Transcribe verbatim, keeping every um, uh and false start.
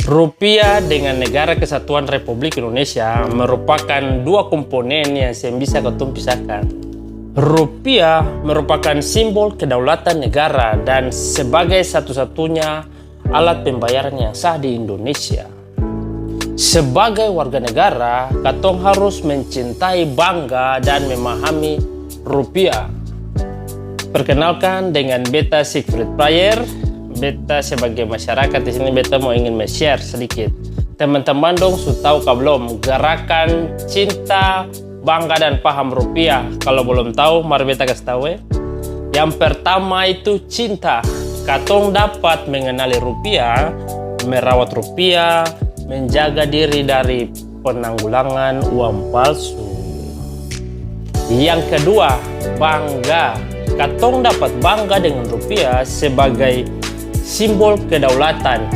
Rupiah dengan Negara Kesatuan Republik Indonesia merupakan dua komponen yang seng bisa katong pisahkan. Rupiah merupakan simbol kedaulatan negara dan sebagai satu-satunya alat pembayaran yang sah di Indonesia. Sebagai warga negara, katong harus mencintai, bangga, dan memahami rupiah. Perkenalkan, dengan beta Siegfried Prayer. Beta sebagai masyarakat di sini, beta mau ingin men-share sedikit. Teman-teman dong su tau ka blom gerakan cinta, bangga, dan paham rupiah? Kalo bolom tau, mari beta kas tau e. Yang pertama itu cinta. Katong dapat mengenali rupiah, merawat rupiah, menjaga diri dari penanggulangan uang palsu. Yang kedua, bangga. Katong dapat bangga dengan rupiah sebagai simbol kedaulatan.